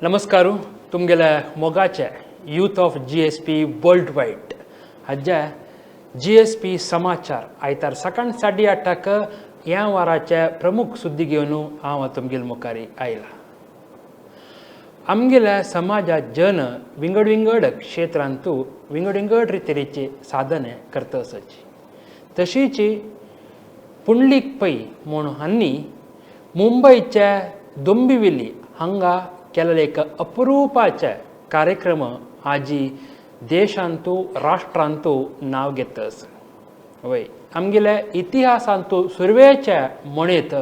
नमस्कार तुमगेले मोगाचे youth of G S P world wide हाज्या जी एस पी समाचार आयतार सकाळ 8:30 ह्या वाराचे प्रमुख सुद्दी घेवन हांव तुमगेले मुखार आयला. आमगेल्या समाजात जन विंगड विंगड क्षेत्रांतू विंगड विंगड रितीचे साधने करता आसाची. तशीच पुंडलीक पै म्हूण हांणी मुंबयच्या दोंबिवली हांगा केल्ले एक अप्रुपाचे कार्यक्रम आजी देशांतू राष्ट्रांतू नांव घेता आसा. वय आमगेल्या इतिहासांतू सुरवेच्या म्हणीत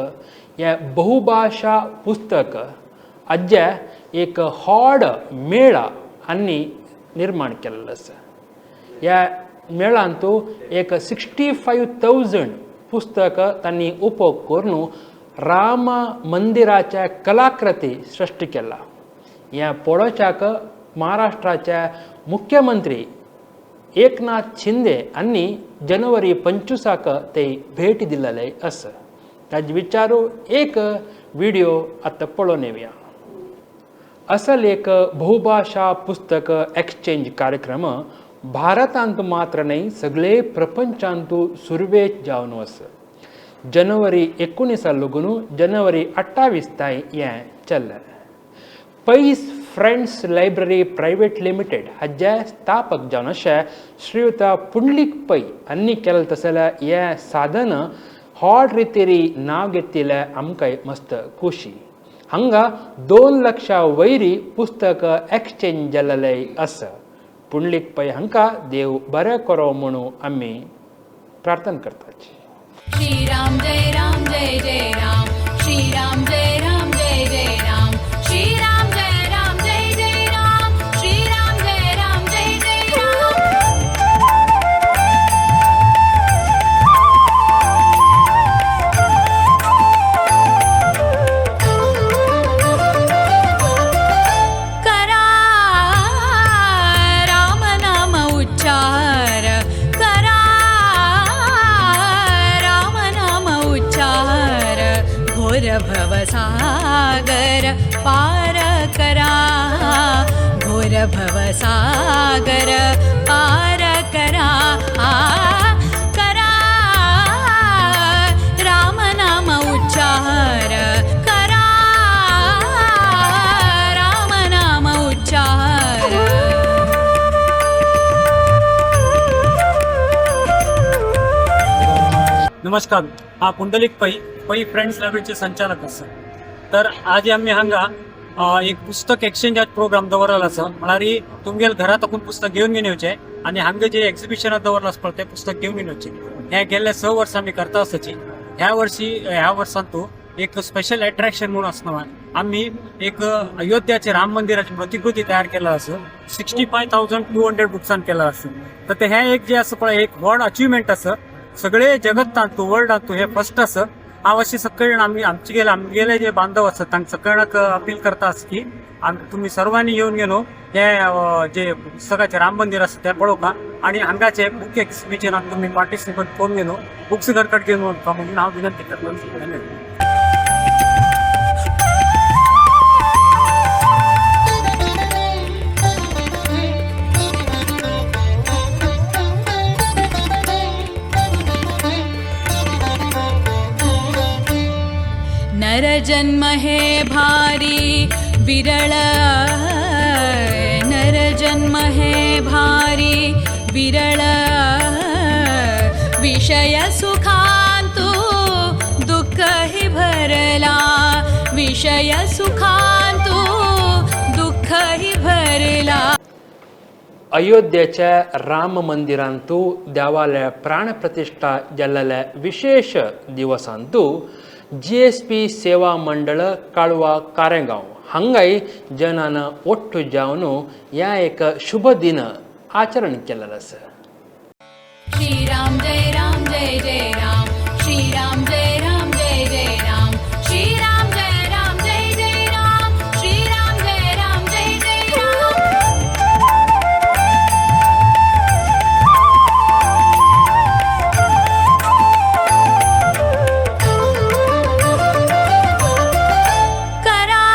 हे बहुभाशा पुस्तक आज्या एक होड मेळा हांणी निर्माण केल्लो आसा. ह्या मेळांतू एक 65,000 पुस्तक तांणी उपयोग करून राम मंदिराच्या कलाकृती सृष्टी केला. ह्या पळोवच्याक महाराष्ट्राच्या मुख्यमंत्री एकनाथ शिंदे हांणी जनवरी 25 ते भेट दिल्ले आसा. ताजे विचारू एक व्हिडिओ आतां पळोवन येवया. असल एक बहुभाशा पुस्तक एक्सचेंज कार्यक्रम भारतांत मात्र न्हय सगळे प्रपंचांत सुरवेक जावन आसा. जनवरी 19 लगून जनवरी 28 ताय हें चल्लें. Pais friends library private limited हाज्या स्थापक जावन अशें श्रीयुत पुंडलीक पै हांणी केलें तसलें हें साधन होड रितीरी नांव घेतिल्लें आमकां मस्त खुशी. हांगा 2 लक्षा वयरी पुस्तक एक्सचेंज जाल्लें आसा. पुंडलीक पै हांकां देव बरें करो म्हणून आमी प्रार्थना करताची. श्री राम जय राम जय जय राम, श्री राम जय राम जय जय राम, श्री राम जय राम जय जय राम, श्री राम जय राम जय जय राम. करा राम नाम उच्चार, करा राम नाम उच्चार, घोर भवसागर पार करा, घोर भवसागर पार करा, करा राम नाम उच्चार, करा राम नाम उच्चार. नमस्कार, हा पुंडलिक पै पै फ्रेंड्स लायब्ररीचे संचालक आसा. तर आज आमी हांगा एक पुस्तक एक्सचेंज प्रोग्राम दवरलेलो आसा. म्हळ्यार तुमगेल घरा ताकून पुस्तक घेवन घेवन येवचें आनी हांगा जे एक्झिबिशनात दवरलां आसा पळय तें पुस्तक घेवन घेवन येवचें. हे गेल्ले 6 वर्सां आमी करता आसाची. ह्या वर्सी ह्या वर्सांत तूं एक स्पेशल एट्रॅक्शन म्हणून आसना आमी एक अयोध्याचे राम मंदिराची प्रतिकृती तयार केला आसा. 65,200 बुक्सान केला आसा. तर ते हे एक जे आसा पळय एक व्हड अचिव्हमेंट आसा. सगळे जगतांत वर्ल्डांत हे फर्स्ट आसा. हांव अशें सगळे आमी आमचे गेले आमगेले जे बांधव आसात तांकां सगळ्यांक अपील करता आसा की तुमी सर्वांनी येवन गेलो हे जे पुस्तकाचे राम मंदिर आसा ते पळोवका आनी हांगाचे बुक एक्सिबिशनाक तुमी पार्टिसिपेट करून गेलो बुक्स घरकट घेवन वचपा म्हणून हांव विनंती करता. धन्यवाद. नर जन्म हे भारी विरळ, नर जन्म हे भारी विरळ, विषय सुखांतु दुःख ही भरला, विषय सुखांतु दुःख ही भरला. अयोध्येच्या राम मंदिरांतू देवाले प्राणप्रतिष्ठा जाल्ल्या विशेष दिवसांतू जी एस पी सेवा मंडळ काळवा कारेगांव हांगाय जनान ಒಟ್ಟು जावन ह्या एक शुभ दिन आचरण केलेलें आसा. श्री राम जय राम जय जय राम, श्री राम जय राम जय जय राम, श्री राम जय राम जय जय राम, श्री राम जय राम जय जय राम. करा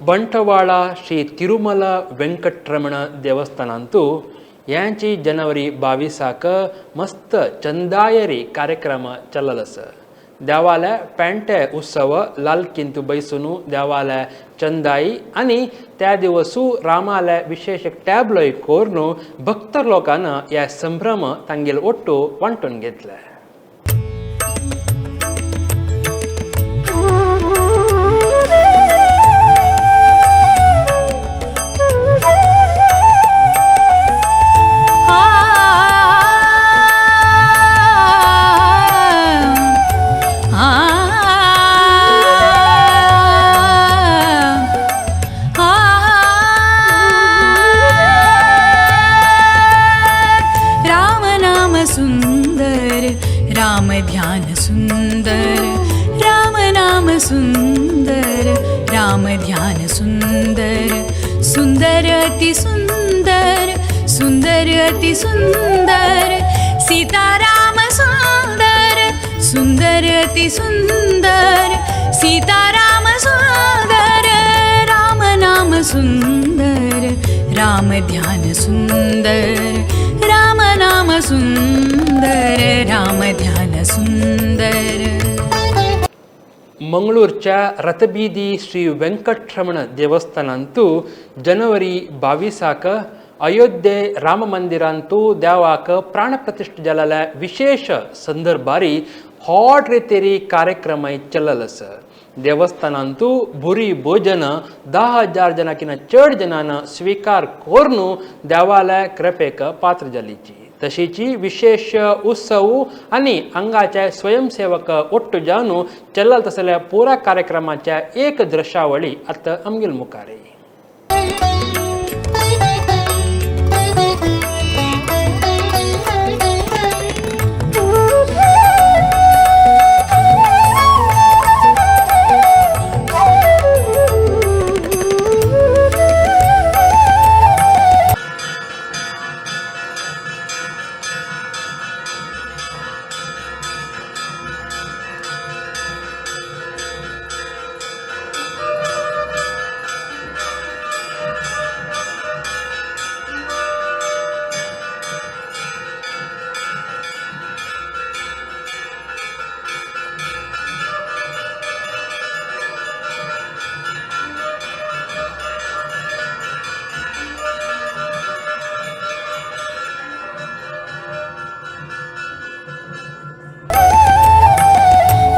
Bantwal Shri Tirumala Venkataramana ದೇವಸ್ಥಾನಂತೂ यांची जनवरी 22 मस्त चंदायरी कार्यक्रम चललस. देवाले पेंटे उत्सव लालकिंतु बैसुनु देवाले चंदाई आणि त्या दिवसू रामाले विशेष टॅबलोय कोरनु भक्त लोकांना या संभ्रम तांगेल ओट्टू वांटून घेतले. राम ध्यान सुंदर, राम नाम सुंदर, राम ध्यान सुंदर, सुंदर अति सुंदर, सुंदर अति सुंदर, सीताराम सुंदर, सुंदर अति सुंदर, सीताराम सुंदर, राम नाम सुंदर, राम ध्यान सुंदर, राम नाम सुंदर, राम ध्यान सुंदर. मंगळूरच्या रथबीदी श्री वेंकटरमण देवस्थानांतू जनवरी 22 अयोध्ये राम मंदिरांतू देवाक प्राणप्रतिष्ठा जाल्ल्या विशेष संदर्भारी हॉट रितेरी कार्यक्रम चललस. देवस्थानांतू भुरी भोजन 10,000 जनाकिन चड जनान स्वीकार कोरनु देवालय कृपेक पात्र जालीची. तशीची विशेष उत्सव आणि अंगाचे स्वयंसेवक ಒಟ್ಟು जावन चलल तसल्या पुरा कार्यक्रमाच्या एक दृश्यावळी आता आमगेल मुखार.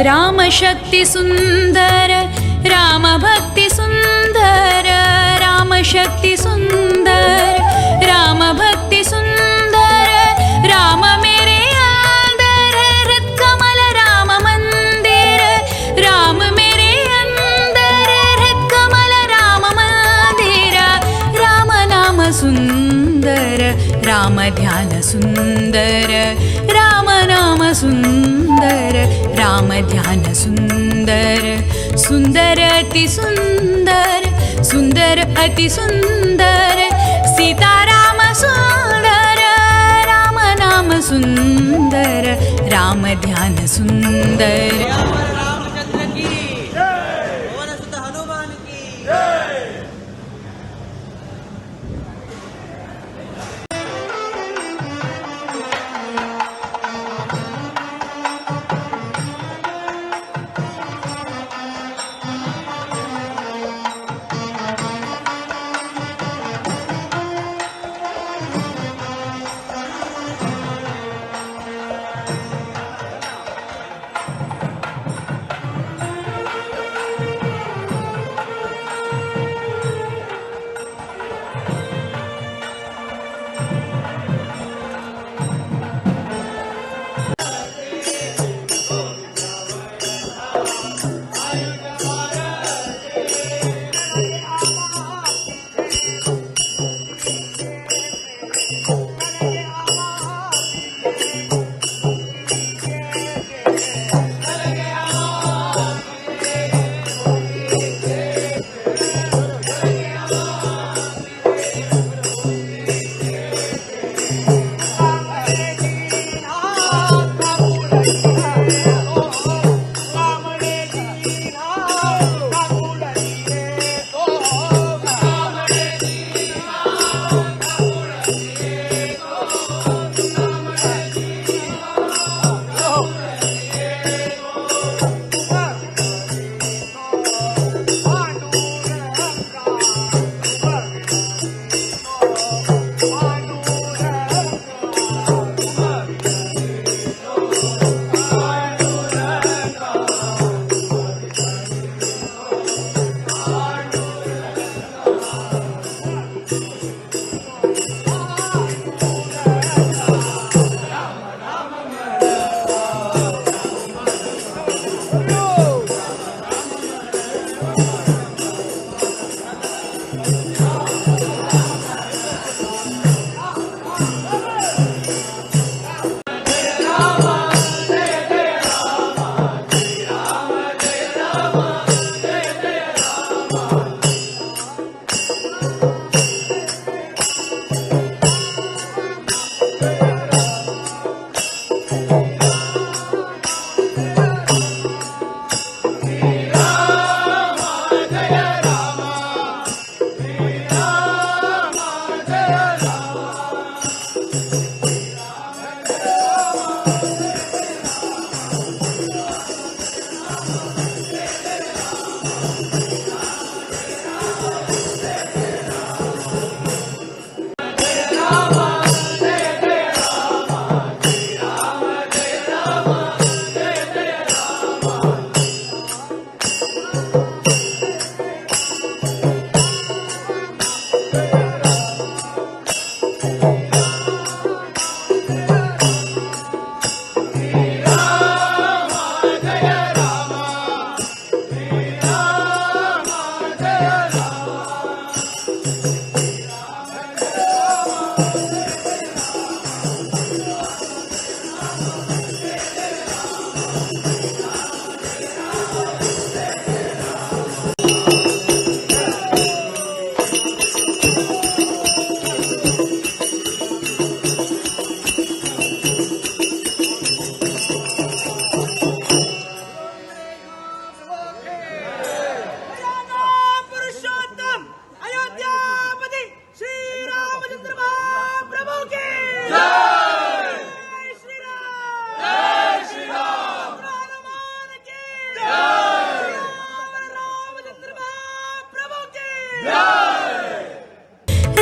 राम शक्ति सुंदर, राम भक्ति सुंदर, राम शक्ति सुंदर, राम भक्ति सुंदर, राम मेरे अंदर हृद कमल राम मंदिर, राम मेरे अंदर हृद कमल राम मंदिर, राम नाम सुंदर, राम ध्यान सुंदर, राम नाम सुंदर, राम ध्यान सुंदर, सुंदर अति सुंदर, सुंदर अति सुंदर, सीताराम सुंदर, राम नाम सुंदर, राम ध्यान सुंदर. रामचंद्र की जय, पवनसुत हनुमान की जय.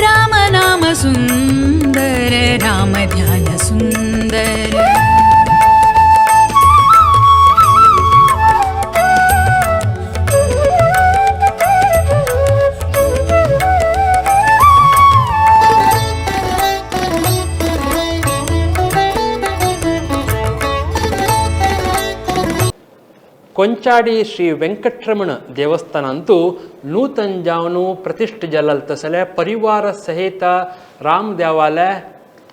राम नाम सुंदर राम ध्यान सुंदर। ಕೊಂಚಾಡಿ ಶ್ರೀ ವೆಂಕಟರಮಣ ದೇವಸ್ಥಾನ ಅಂತೂ ನೂತನ जावन प्रतिष्ठ जाल्लो तसले परिवार सहित राम देवालय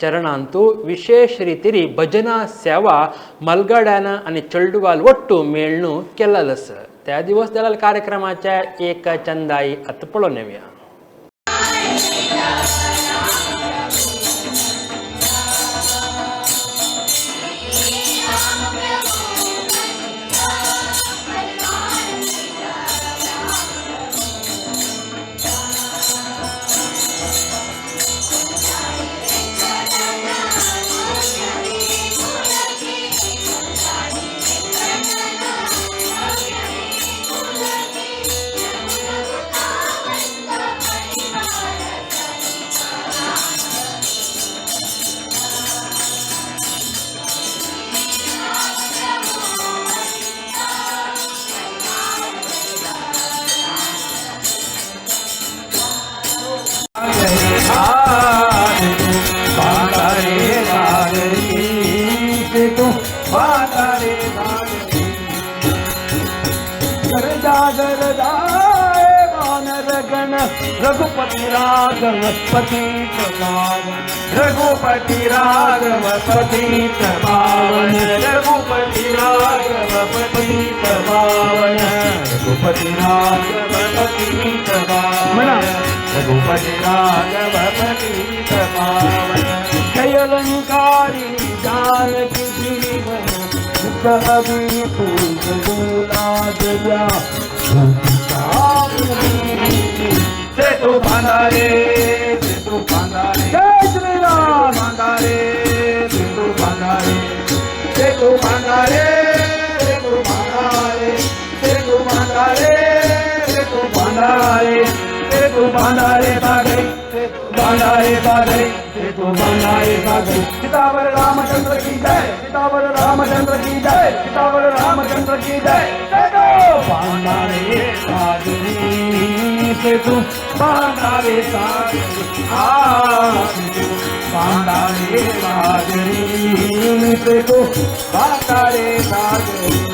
चरणांतू विशेष रीतीरी भजना सेवा मलगाड्यान आनी चेडवाल ಒಟ್ಟು ಮೇಳ್ನು केल्लो आसा. त्या दिवस जाल्ल्या कार्यक्रमाच्या एक चंदाई आतां पळोवन येवया. रघुपति राघव पतित पावन, रघुपति राघव पतित पावन, रघुपति राघव पतित पावन, रघुपति राघव पतित पावन। रघुपति राघव पतित पावन जय लंकारी जानकी जीवन सुख सेतु बांधारे सेतु बांधारे जय श्री राम बांधारे सेतु बांधारे सेतु बांधारे सेतु बांधारे सेतु बांधारे सेतु बांधारे सेतु बांधारे बागरे सेतु बांधारे बागरे सेतु बांधारे बागरे। सीतावर रामचंद्र की जय, सीतावर रामचंद्र की जय, सीतावर रामचंद्र की जय। सेतु बांधारे सागरी सेतु बांधारे सागरी आ सेतु बांधारे सागरी सेतु बांधारे सागरी।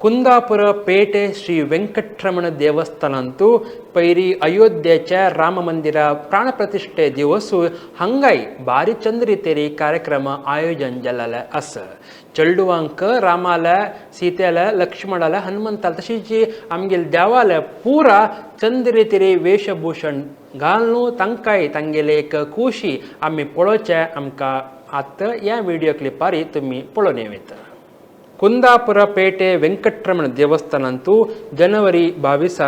कुंदापुर पेटे श्री वेंकटरमण देवस्थानांतु पैरी अयोध्येच्या राम मंदिरा प्राणप्रतिष्ठे दिवसू हांगाय बारी चंद्रितेरी कार्यक्रम आयोजन जाल्लें आसा। चेडवांक रामाले सीतेले लक्ष्मणाले हनुमंताले तशीच आमगेले देवाले पुरा चंद्रितेरी वेशभूषण घालून तांकांय तांगेले एक खुशी आमी पळोवचें आमकां आतां ह्या व्हिडियो क्लिपारी तुमी पळोवन येता। कुंदापुर पेटे वेंकटरमण देवस्थानांतु जनवरी 22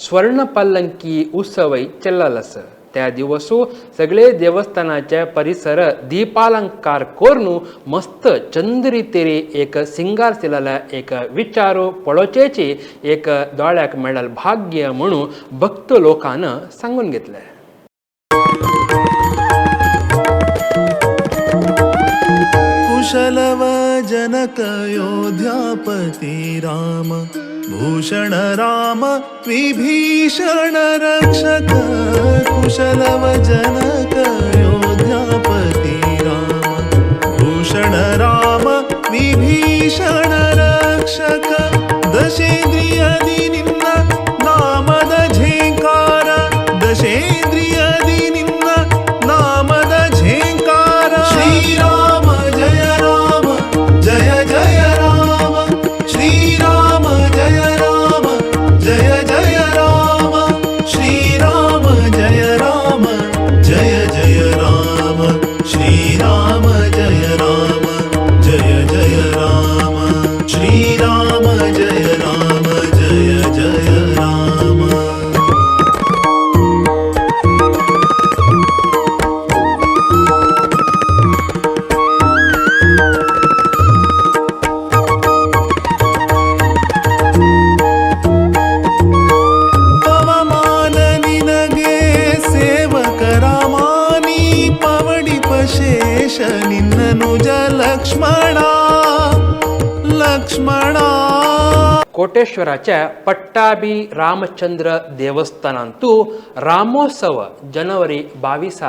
स्वर्ण पल्लंकी उत्सवय चल्लल आसा। त्या दिवसू सगळे देवस्थानाचे परिसर दीपालंकार करून मस्त चंद्रितेरी एक सिंगार केलेला एक विचारू पळोवचेची एक दोळ्याक मेळल भाग्य म्हणून भक्त लोकांना सांगून घेतले। कुशलव जनक अयोध्यापति राम भूषण राम विभीषण रक्षक। कुशलव जनक अयोध्यापति राम भूषण राम विभीषण रक्षक। दशेन्द्रियदि निन्न नामद झेंकार दशेन्द्रियदि निन्न नामद झेंकार। श्री राम जय राम जय जय राम श्री राम जय राम जय जय राम श्री राम जय राम जय जय राम श्री राम जय राम जय जय राम श्री राम जय राम जय जय राम। पवमान निनगे सेवक रामानी पवडिप शेष निन्ननुज लक्ष्मणा लक्ष्मणा। कोटेश्वराच्या पट्टाभी रामचंद्र देवस्थानांतु रामोत्सव जनवरी 22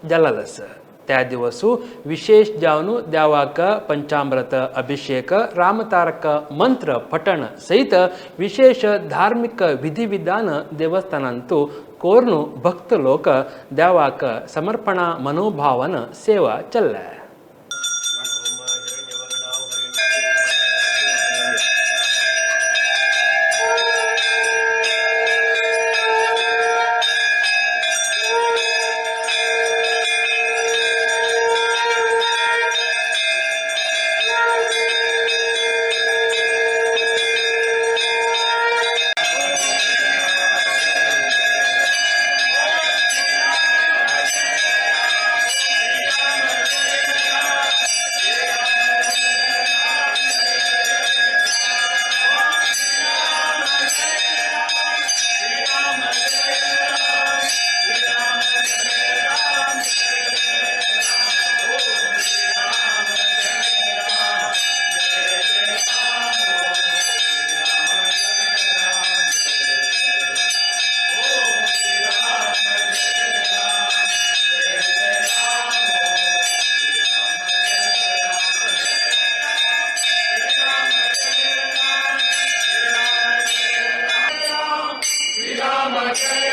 जाल्लो आसा। त्या दिवसू विशेष जावन देवाक पंचामृत अभिषेक रामतारक मंत्र पठण सहित विशेष धार्मिक विधिविधान देवस्थानांतु करून भक्त लोक देवाक समर्पणा मनोभावन सेवा चल्ल्या। श्री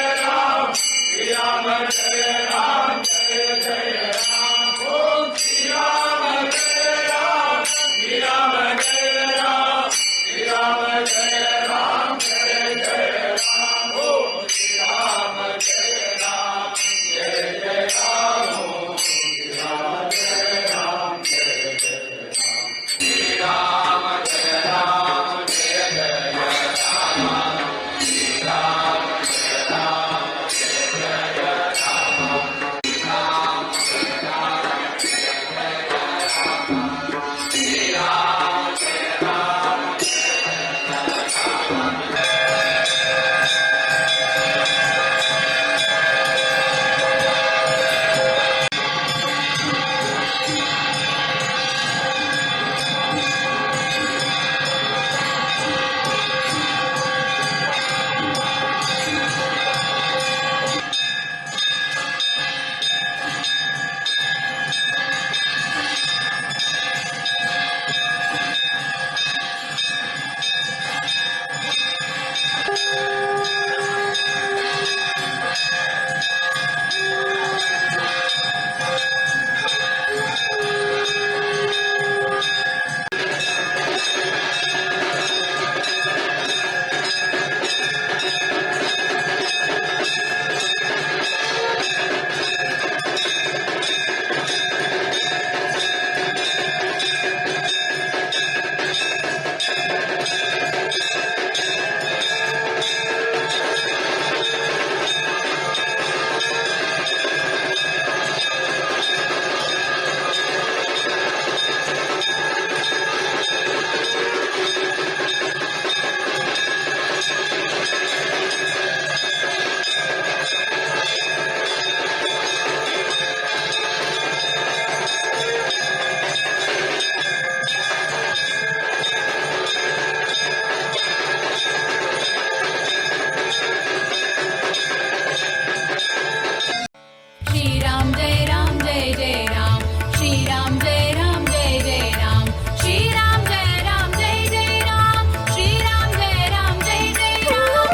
राम जय राम जय जय राम, श्री राम जय राम जय जय राम, श्री राम जय राम जय जय राम, श्री राम जय राम जय जय राम।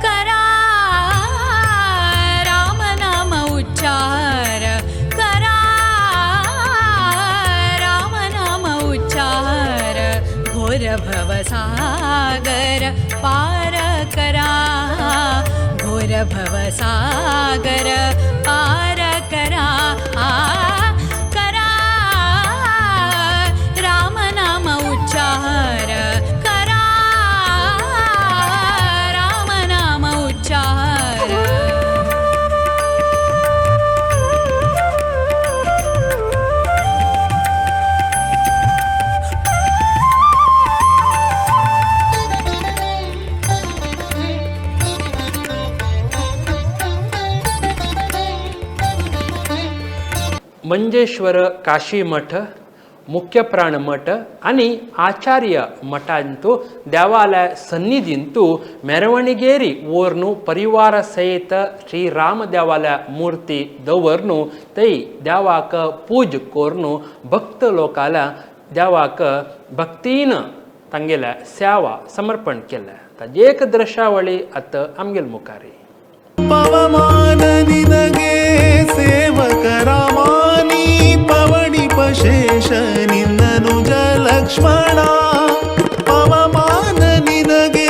करा राम नाम उच्चार, करा राम नाम उच्चार, घोर भवसागर पार करा, घोर भवसागर पार करा, करा राम नाम उच्चार, करा राम नाम उच्चार। मंजेश्वर काशी मठ, मुख्यप्राण मठ आनी आचार्य मठांतु देवालय सन्निधींतु ಮೆರವಣಿಗೇರಿ ಓರ್ನು ಪರಿವಾರ ಸಹಿತ ಶ್ರೀರಾಮ ದೇವಾಲಯ ಮೂರ್ತಿ ದವರ್ನು ತೈ ದೇವಾಕ ಪೂಜ ಕೋರ್ನು ಭಕ್ತ लोकाला देवाक भक्तीन तांगेल्या सेवा समर्पण केलें. ताजी एक दृश्यावळी आतां आमगेल मुखारी. ಪವಮಾನ ನಿನಗೆ ಸೇವಕ ರಾಮಾನಿ ಪವಡಿಪ ಶೇಷ ನಿನ್ನನುಜ ಲಕ್ಷ್ಮಣ. ಪವಮಾನ ನಿನಗೆ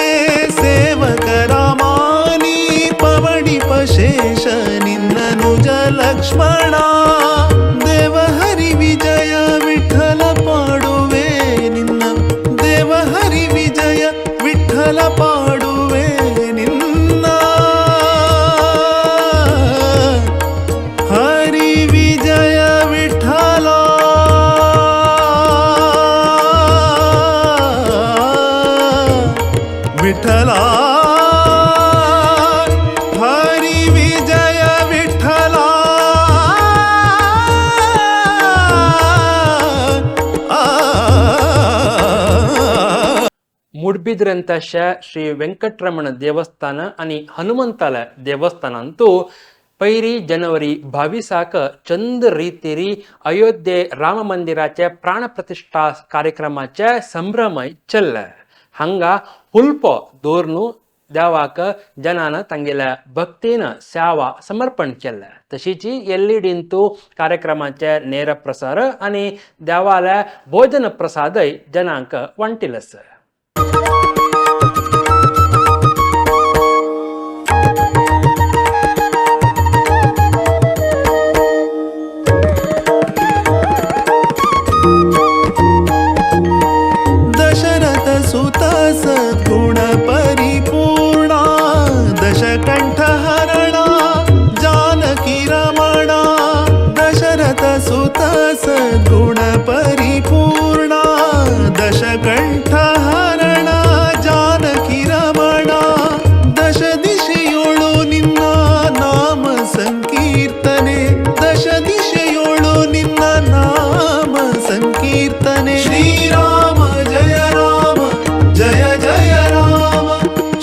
ಸೇವಕ ರಾಮಾನಿ ಪವಡಿಪ ಶೇಷ ನಿನ್ನನುಜ ಲಕ್ಷ್ಮಣ. ದೇವಹರಿ ವಿಜಯ ವಿಠಲ ಪಾಡುವೆ ನಿನ್ನ, ದೇವಹರಿ ವಿಜಯ ವಿಠಲ ಪಾಡುವೆ ನಿನ್ನ. ಹರಿ ವಿಜಯ ವಿಠಲ ವಿಠಲ, ಹರಿ ವಿಜಯ ವಿಠಲ. मुडबिद्रंताशा श्री वेंकटरमण देवस्थान आनी हनुमंतालय देवस्थानांतू पयरी जनवरी 22 चंद रितीरी अयोध्ये राम मंदिराचे प्राणप्रतिष्ठा कार्यक्रमाचे संभ्रमय चल्ले. हांगा हुलपो दवरून देवाक जनान तांगेल्या भक्तीन सेवा समर्पण केल्लें. तशीच एलईडींतू कार्यक्रमाचे नेर प्रसार आनी देवाल्या भोजन प्रसादय जनांक वांटिल आसा. दशरथ सुत सद्गुण परिपूर्णा दशकंठ हरणा जानकी रमणा. दशरथ सुत सद्गुण परिपूर्णा दशकंठ हरणा जानकी रमणा. दश दिशೆಯೊಳು ನಿನ್ನ ನಾಮ ಸಂಕೀರ್ತನೆ ದಶ ದಿಶೆಯೊಳು ನಿನ್ನ ನಾಮ ಸಂಕೀರ್ತನೆ. ಶ್ರೀರಾಮ ಜಯ ರಾಮ ಜಯ ಜಯ ರಾಮ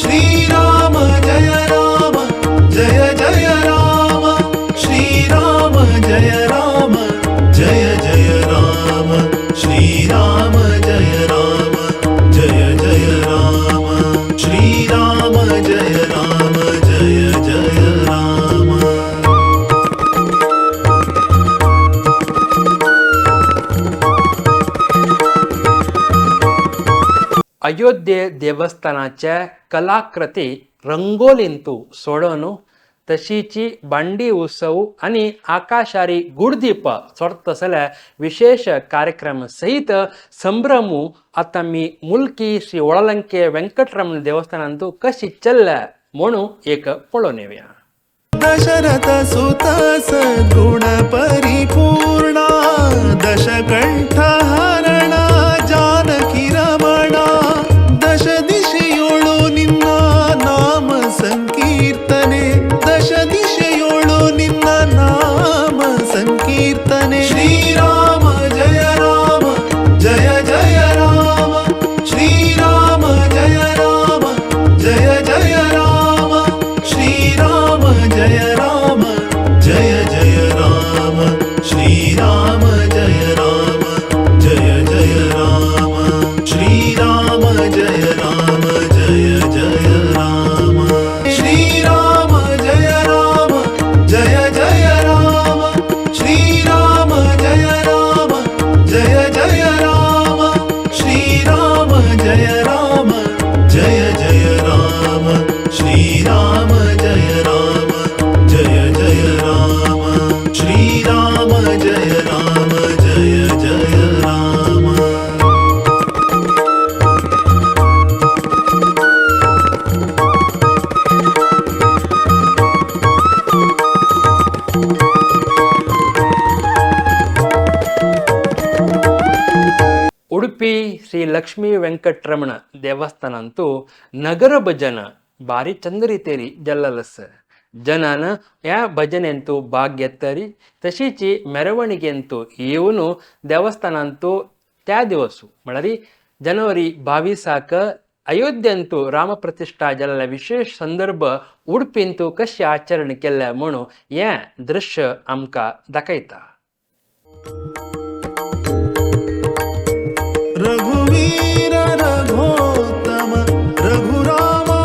ಶ್ರೀರಾಮ ಜಯ ರಾಮ ಜಯ ಜಯ ರಾಮ ಶ್ರೀರಾಮ ಜಯ ರಾಮ ಜಯ ಜಯ ರಾಮ ಶ್ರೀರಾಮ ಜಯ ರಾಮ ಜಯ ಜಯ ರಾಮ ಶ್ರೀರಾಮ ಜಯ ರಾಮ ಜಯ ಜಯ ರಾಮ. अयोध्ये देवस्थानाचे कलाकृती रंगोलींतू सोडोवन तशीची बांडी उत्सव आनी आकाशारी गुडदीप सोडतसले विशेष कार्यक्रम सहित संभ्रमू आतां आमी मुल्की श्री वळलंके वेंकटरमण देवस्थानांतू कशी चल्ल्या म्हणून एक पळोवन येवया. दशरथ सुत सद्गुण परिपूर्णा दशकंठ हरणा जानकी रमणा. दश ದಿಶೆಯೊಳು ನಿನ್ನ ನಾಮ ಸಂಕೀರ್ತನೆ ದಶ ದಿಶೆಯೊಳು ನಿನ್ನ ನಾಮ ಸಂಕೀರ್ತನೆ. ಶ್ರೀರಾಮ ಜಯ ರಾಮ ಜಯ ಜಯ ರಾಮ ಶ್ರೀರಾಮ ಜಯ ರಾಮ ಜಯ ಜಯ ರಾಮ ಶ್ರೀರಾಮ ಜಯ ರಾಮ ಜಯ ಜಯ ರಾಮ ಶ್ರೀರಾಮ ಜಯ ರಾಮ ಜಯ ಜಯ ರಾಮ ಶ್ರೀರಾಮ ಜಯ ರಾಮ ಜಯ ಜಯ ರಾಮ ಶ್ರೀರಾಮ ಜಯ ರಾಮ ಜಯ ಜಯ ರಾಮ ಶ್ರೀರಾಮ ಜಯ ರಾಮ ಜಯ ಜಯ ರಾಮ ಶ್ರೀರಾಮ ಜಯ ರಾಮ ಜಯ ಜಯ ರಾಮ ಶ್ರೀರಾಮ ಜಯ ರಾಮ ಜಯ ಜಯ ರಾಮ ಶ್ರೀರಾಮ ಜಯ ರಾಮ ಜಯ ಜಯ ರಾಮ. ಉಡುಪಿ ಶ್ರೀ ಲಕ್ಷ್ಮೀ ವೆಂಕಟರಮಣ ದೇವಸ್ಥಾನಂತೂ ನಗರ ಭಜನ ಭಾರಿ ಚಂದ ರೀತಿಯಲ್ಲಿ ಜಲ್ಲಲಸ್. ಜನಾನ ह्या भजनेंतू भाग घेतरी तशीच ಮೆರವಣಿಗೆಂತೂ ಇವನು ದೇವಸ್ಥಾನಂತೂ त्या ದಿವಸ म्हळ्यार जनवरी 22 अयोध्येंतू राम प्रतिष्ठा जाल्ल्या विशेष संदर्भ उडपींतू कशें आचरण केल्लें म्हणून हें दृश्य आमकां दाखयता. रघुवीर रघोत्तम रघुरामा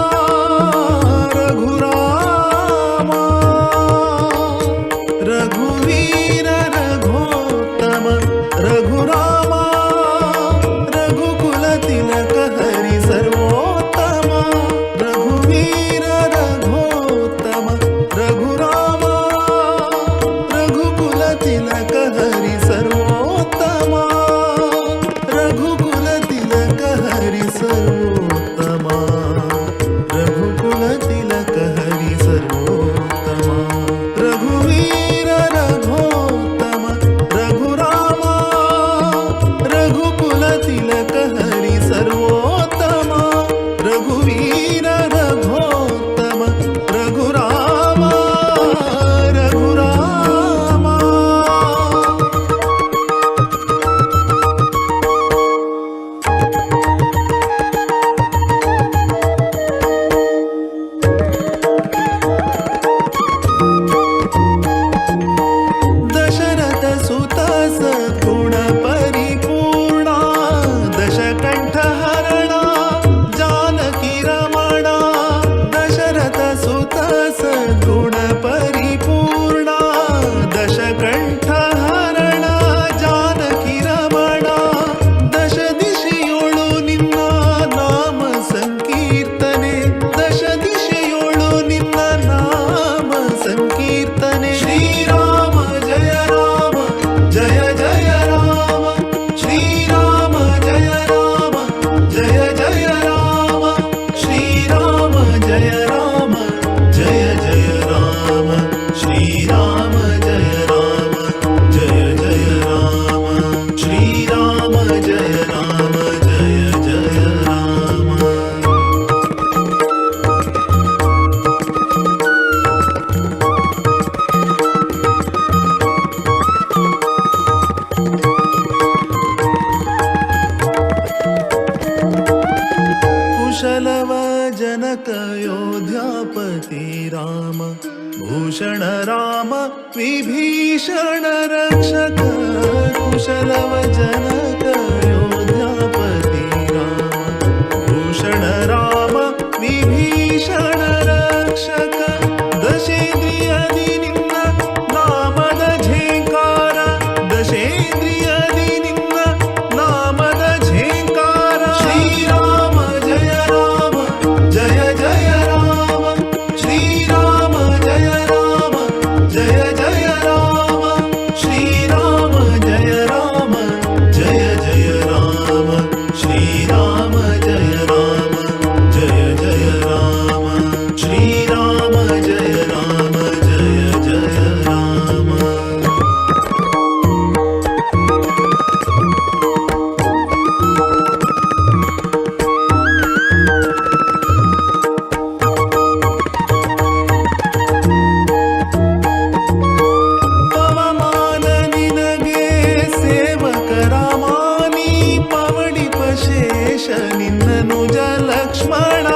रघुरामा रघुवीर रघोत्तम रघुरामा रघुकुल तिलक हरि सर्वोत्तम रघुवीर रघोत्तम रघुरामा रघुकुल तिलक हरि सर्वोत्तम रघुकुल तिलक श्रीराम जय राम जय जय राम श्रीराम जय राम जय जय राम. कुशलव जनक अयोध्यापति राम भूषण राम विभीषण रक्षक. कुशलव जनक अयोध्यापति राम भूषण राम विभीषण रक्षक. दशेंद्रियदि निन्न नामದ ಝೇಂಕಾರ ದಶೇಂದ್ರಿಯದಿ ನಿನ್ನ ನಾಮದ ಝೇಂಕಾರ. ಶ್ರೀರಾಮ ಜಯ ರಾಮ ಜಯ ಜಯ ರಾಮ ಶ್ರೀರಾಮ ಜಯ ರಾಮ ಜಯ ಜಯ ರಾಮ ಶ್ರೀರಾಮ ಜಯ ರಾಮ ಜಯ ಜಯ ರಾಮ ಶ್ರೀರಾಮ ಜಯ ರಾಮ ಜಯ ಜಯ ರಾಮ ಶ್ರೀರಾಮ ಜಯ ರಾಮ ಜಯ ಜಯ ರಾಮ. ಪವಮಾನ ನಿನಗೆ ಸೇವಕ ರಾಮಾನಿ ಪವಡಿಪ ಶೇಷ ನಿನ್ನನುಜ ಲಕ್ಷ್ಮಣ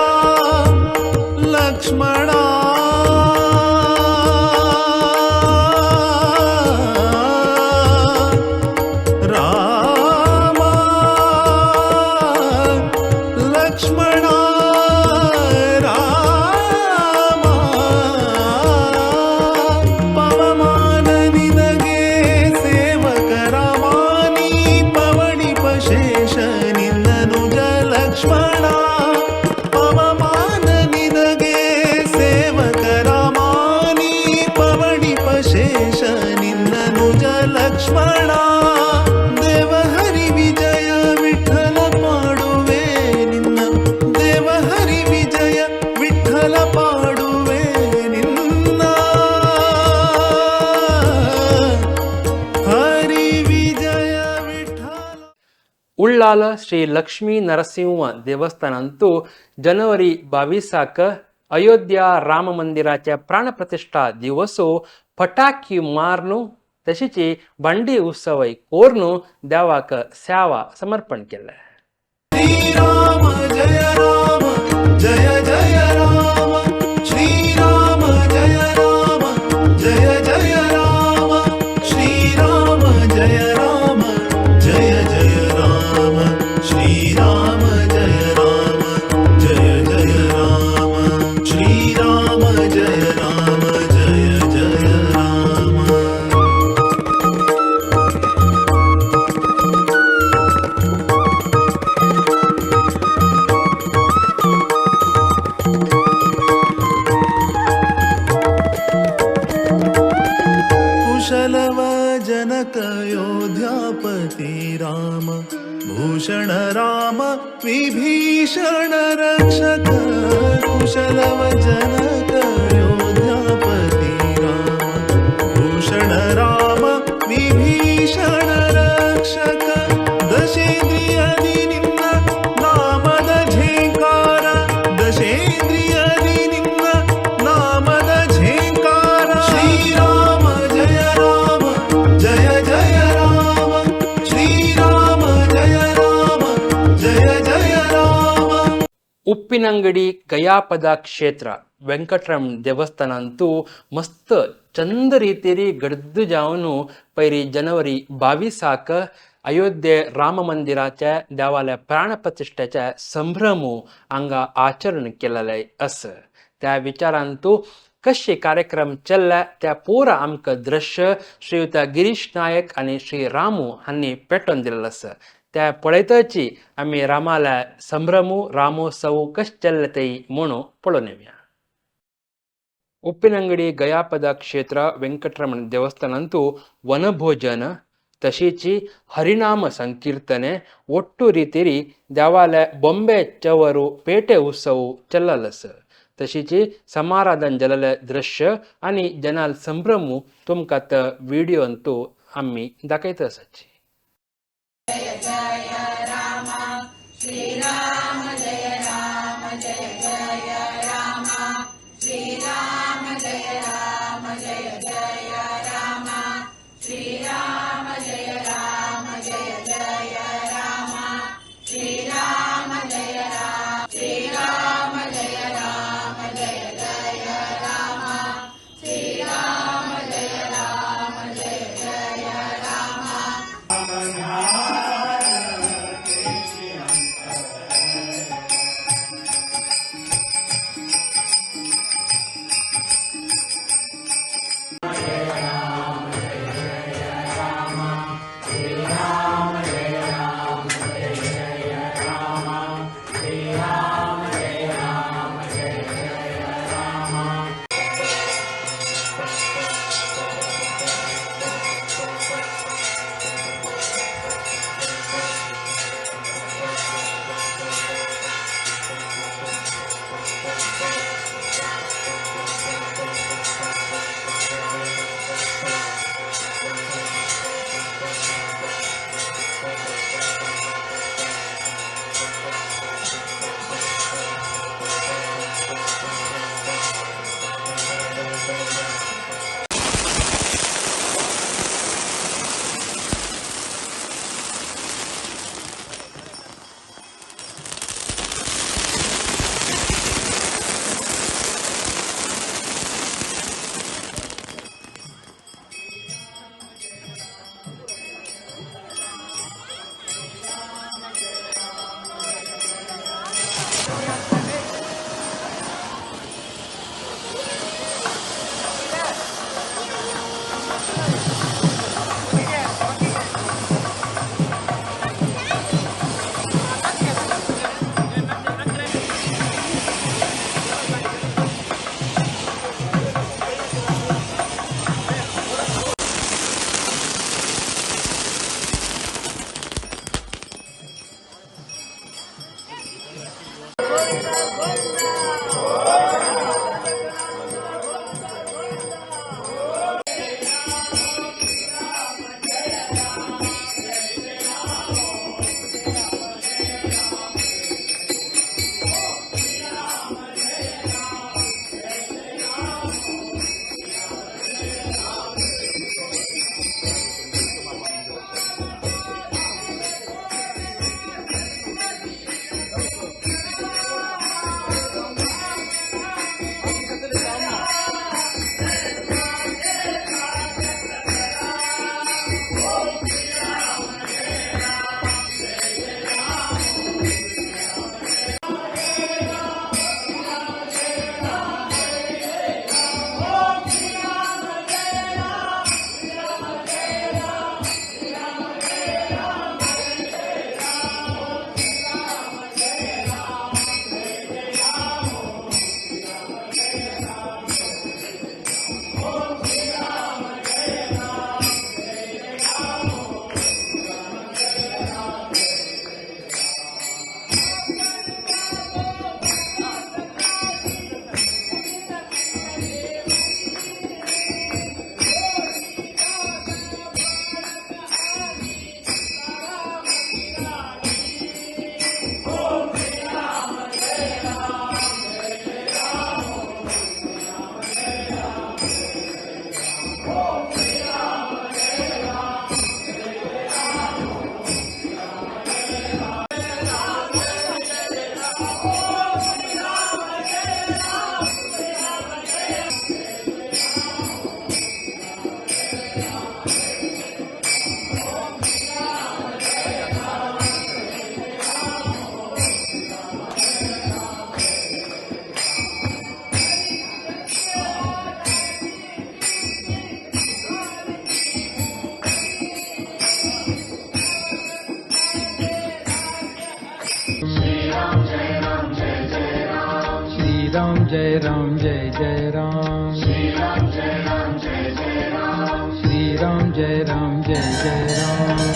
ಲಕ್ಷ್ಮಣ. ರಾಮ ಲಕ್ಷ್ಮಣ ರಾಮ. ಪವಮಾನ ನಿನಗೆ ಸೇವಕ ರಾಮಾನಿ ಪವಡಿಪ ಶೇಷ ನಿನ್ನನುಜ ಲಕ್ಷ್ಮಣ. ಪವಮಾನ ನಿನಗೆ ಸೇವಕ ರಾಮಾನಿ ಪವಡಿಪ ಶೇಷ ನಿನ್ನನುಜ ಲಕ್ಷ್ಮಣ. ದೇವಹರಿ ವಿಜಯ ವಿಠಲ ಪಾಡುವೆ ನಿನ್ನ ದೇವಹರಿ ವಿಜಯ ವಿಠಲ ಪಾಡುವೆ ನಿನ್ನ ಹರಿ ವಿಜಯ ವಿಠಲ. ಉಳ್ಳಾಲ ಶ್ರೀ ಲಕ್ಷ್ಮೀ ನರಸಿಂಹ ದೇवस्थानांतू जनवरी 22 अयोध्या राम मंदिराच्या प्राणप्रतिष्ठा दिवसो फटाकी मारनु तशीच भांडी उत्सवय कोरनु देवाक सेवा समर्पण केलें. श्रीराम जय राम जय जय राम श्रीराम जय राम जय जय राम श्रीराम जय राम जय जय राम श्रीराम जय राम जय जय राम श्रीराम जय राम जय जय राम. कुशलव जनक अयोध्यापति राम भूषण राम विभीषण रक्षक. कुशलव जनक अयोध्यापति राम भूषण राम विभीषण रक्षक. दशेंद्रियदि निन्न नामದ ಝೇಂಕಾರ ದಶೇಂದ್ರಿಯದಿ ನಿನ್ನ ನಾಮದ ಝೇಂಕಾರ. ಶ್ರೀರಾಮ ಜಯ ರಾಮ ಜಯ ಜಯ ರಾಮ ಶ್ರೀರಾಮ ಜಯ ರಾಮ ಜಯ ಜಯ ರಾಮ. ಉಪ್ಪಿನಂಗಡಿ ಗಯಾಪದ ಕ್ಷೇತ್ರ ವೆಂಕಟರಮಣ ದೇವಸ್ಥಾನ ಅಂತೂ ಮಸ್ತ್ ಚಂದ ರೀತಿರಿ ಗಡ್ದು जावन पयली जनवरी 22 अयोध्ये राम मंदिराच्या देवाल्या प्राणप्रतिष्ठेच्या संभ्रम हांगा आचरण केलेलें आसा. त्या विचारांतू कशे कार्यक्रम चल्ले त्या पुरा आमकां दृश्य श्रीयुत गिरीश नायक आनी श्री रामू हांणी पेटोवन दिल्लें आसा. त्या पळयतची आमी रामाल्या संभ्रमू रामोत्सव कशें चल्ले ते म्हणून पळोवन येवया. ಉಪ್ಪಿನಂಗಡಿ ಗಯಾಪದ ಕ್ಷೇತ್ರ ವೆಂಕಟರಮಣ ದೇವಸ್ಥಾನಂತೂ ವನಭೋಜನ तशीच हरिनाम संकीर्तने ಒಟ್ಟು ರೀತಿರಿ ದೇವಾಲಯ ಬೊಂಬೆ ಚವರು ಪೇಟೆ ಉತ್ಸವ ಚಲ್ಲಲಸ. तशीच समाराधन जाल्लें दृश्य आनी जनाल संभ्रमू तुमकां तो व्हिडियोंतू आमी दाखयत आसाची. राम जय राम जय जय राम, श्री राम जय राम जय जय राम, श्री राम जय राम जय जय राम।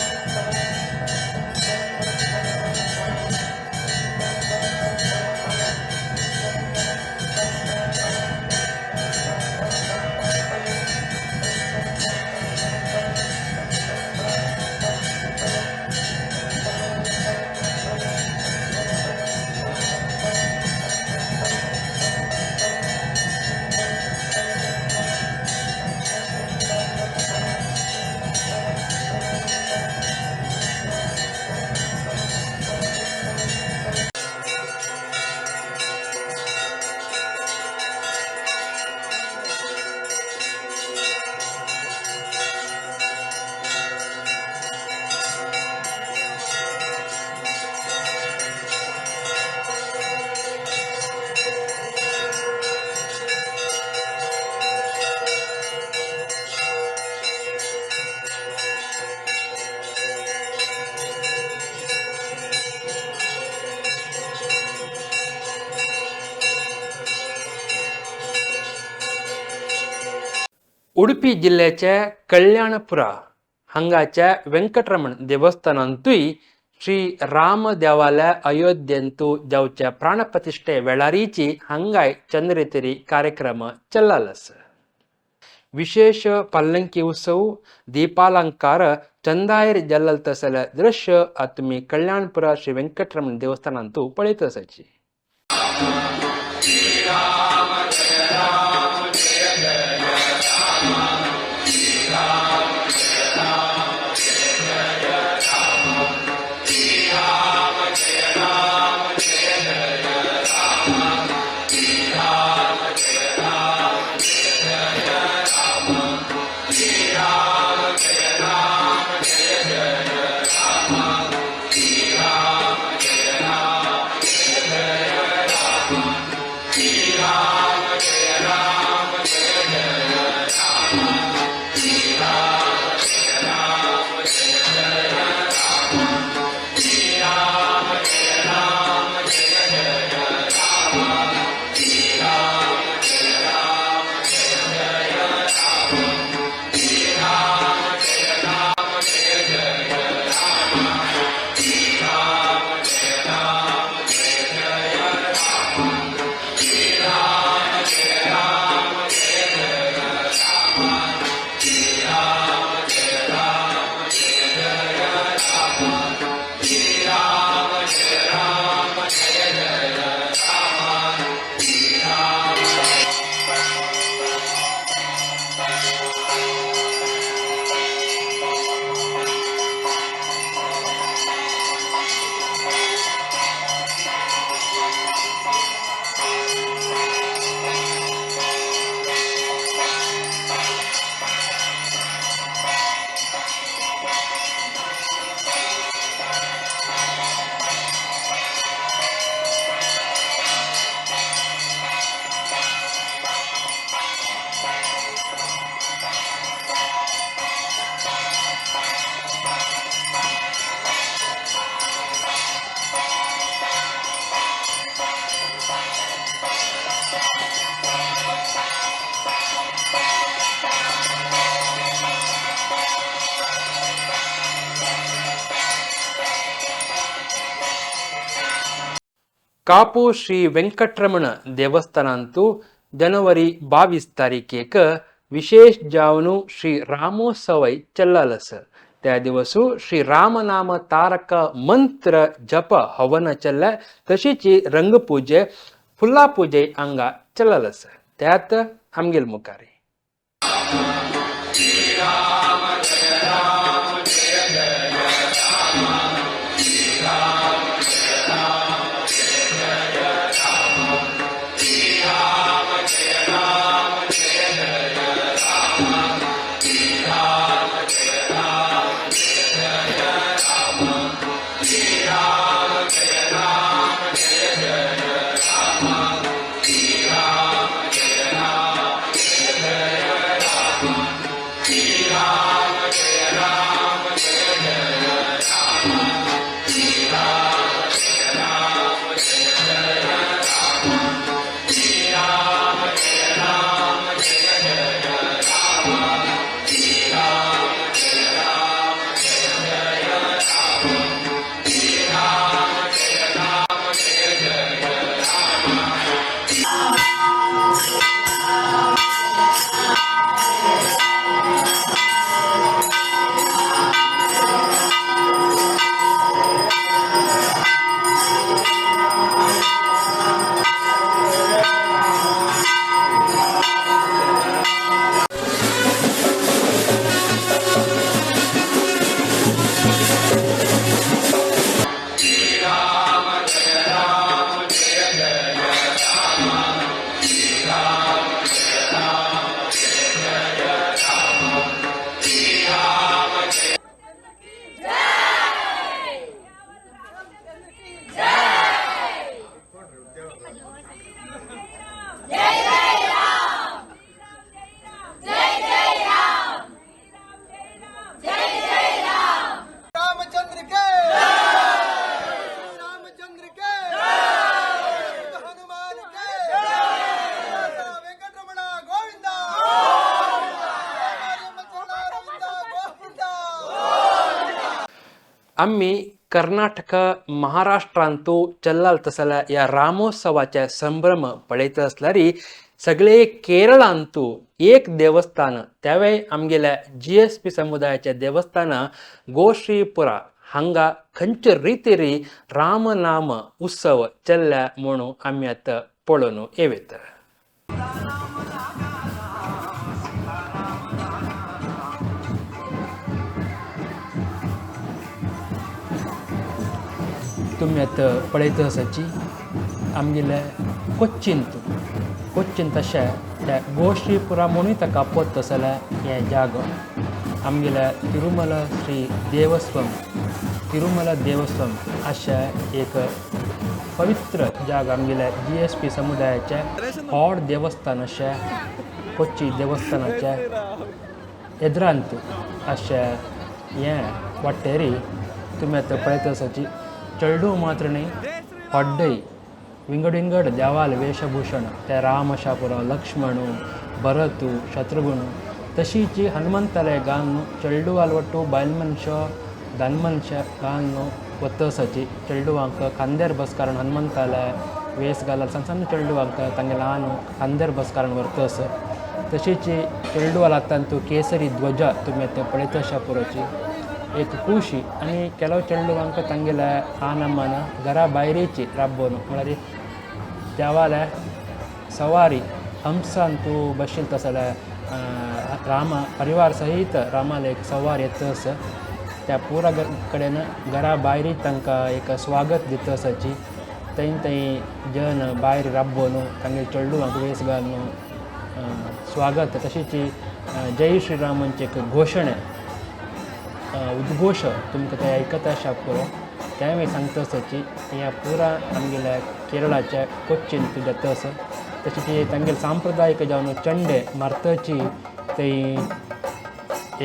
उडपी जिल्ल्याच्या कल्याणपुरा हांगाच्या वेंकटरमण देवस्थानांतूय श्री राम देवालय अयोध्येंतू जावच्या प्राणप्रतिष्ठे वेळारीची हांगाय चंद्रतेरी कार्यक्रम चल्लाल आसा. विशेष पल्लंकी उत्सव दीपालंकार चंदायर जल्लल तसले दृश्य तुमी कल्याणपुरा श्री वेंकटरमण देवस्थानांतू पळयत आसाची. ಕಾಪು ಶ್ರೀ ವೆಂಕಟರಮಣ ದೇವಸ್ಥಾನಂತೂ ಜನವರಿ 22 तारीखेक विशेष जावनु श्री रामोत्सवय चल्लाल आसा. त्या दिवसू श्री रामनाम तारक मंत्र जप हवन चल्ला, तशीच रंगपूजे फुल्ला पूजे हांगा चल्लाल आसा. त्यात आमगेल मुखारी आमी कर्नाटक महाराष्ट्रांतू चल्लाल तसल्या ह्या रामोत्सवाचे संभ्रम पळयत आसल्यार सगळे केरळांतू एक देवस्थान त्यावेळी आमगेल्या GSP समुदायाचे देवस्थान गोश्रीपुरा हांगा खंयचे रितीरी रामनाम उत्सव चल्ल्या म्हणून आमी आतां पळोवन येवेत. तुमी आतां पळयत आसाची आमगेले कोच्चींत कोच्चीन तशें त्या गोश्रीपुरा म्हणूय ताका पत्त आसलें हें जागो आमगेल्या तिरुमला श्री देवस्वम तिरुमला देवस्वम अशें एक पवित्र जागो आमगेल्या GSP समुदायाचें व्हड देवस्थान अशें कोच्ची देवस्थानाचें एद्रांत अशें हें वाटेरी तुमी आतां पळयत आसाची चेडूं मात्र न्ही हड्डय विंगड विंगड देवाल वेशभूषण ते राम आशा पुरो लक्ष्मण भरत शत्रुघ्न तशीच हनुमंताले घालून चेडवाल वट्टू बायल मनशां दान मनशां घालून वता आसाची चेडवांक खांद्यार बस कारण हनुमंताले वेस घालून सण सण चेडवांक तांगे ल्हान खांद्यार बस कारण व्हरता आसा. तशीच चेडवाल हातांत केसरी ध्वजा तुमी आतां पळयता आशा पुरोची एक खुशी आनी केलो चेडवांक तांगेल्या आनमान घरा भायरीची राबोवन म्हळ्यार देवाल्या सवारी हंसांतू बशील तसल्या रामा परिवार सहित रामाले एक सवार येता आसा. त्या पुरा कडेन घरा भायरी तांकां एक स्वागत दिता आसाची. थंय थंय जन भायर राबोवन तांगे चेडवांक वेस घालून स्वागत तशीच जय श्रीरामांचे एक घोशणा उद्घोश तुमकां ते आयकता आशा पुरो तें सांगता आसाची. ह्या पुरा आमगेल्या केरळाच्या कोच्चींत जाता आसा. तशें ती तांगेले सांप्रदायीक जावन चंडे मारताची थंय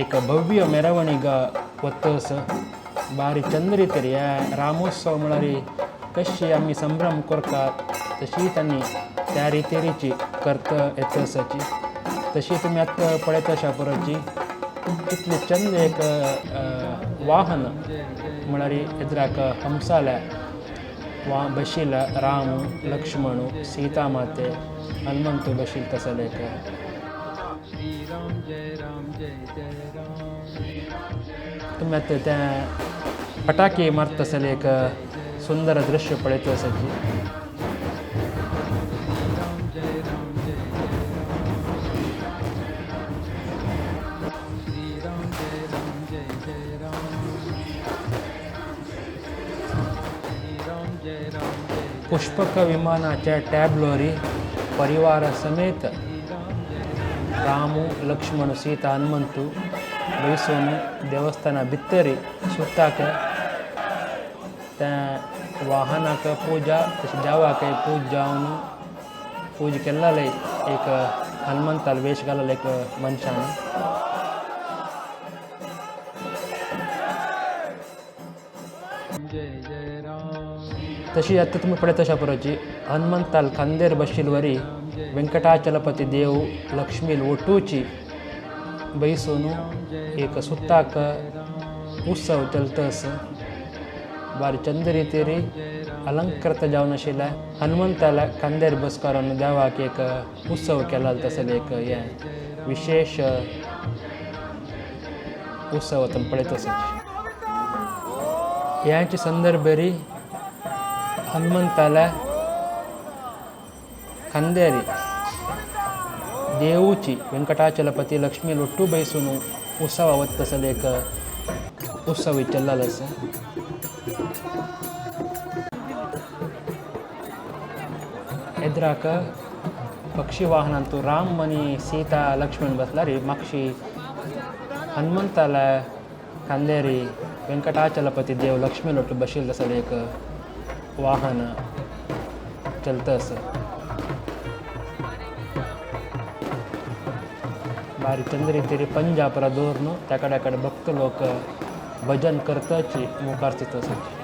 एक भव्य मेरवणीग वता आसा. बारी चंद्री तरी ह्या रामोत्सव म्हळ्यार कशी आमी संभ्रम करतात तशी तांणी त्या रितीरीची करता येता आसाची. तशी तुमी आतां पळयता आशा पुरोची कितले चंद एक वाहन म्हळ्यार एद्राक हंसाल्या वा बशील राम लक्ष्मण सीता माते हनुमंत बशील तसले एक. श्री राम जय राम जय जय राम. तुमी आतां त्या पटाके मारता आसले एक सुंदर दृश्य पळयता आसाची. राम जय राम जय जय राम. श्री राम जय राम जय जय राम. श्री राम जय राम जय पुष्पक विमानाच्या टॅबलोरी परिवार समेत रामू लक्ष्मण सीता हनुमंतू बैसून देवस्थाना भितरी सुताक त्या वाहनाक पूजा तशें देवाक पूजा जावन पूजा केल्ले एक हनुमंताल वेश घालले एक मनशान. जय जय राम. तशी आतां तुमी पळयता अशा पुरोची हनुमंताल खांदेर बशिल्ले वरी वेंकटाचलपती देव लक्ष्मी ओटूची बैसून एक सुताक उत्सव चलता आसा. बारी चंद रितीरी अलंकृत जावन आशिल्ल्या हनुमंताल्या खांद्यार बस करून देवाक एक उत्सव केला तसले एक हें विशेश उत्सव तुमी पळयत आसा. ह्याचे संदर्भरी हनुमंताल्या खांद्यारी देवूची वेंकटाचलपती लक्ष्मी लोट्टू बैसून उत्सव वता तसले एक उत्सव चल्लाल आसा. एद्राक पक्षी वाहनांतू राम आनी सीता लक्ष्मण बसलारी मागशी हनुमंताल्या खांद्यारी वेंकटाचलपती देव लक्ष्मी लोटू बशिल्ले तसले एक वाहन चलता आसा. बारी चंद्री तरी पंजाबरा दवरून त्या कडेन कडेन भक्त लोक भजन करताची मुखार दिता आसाची.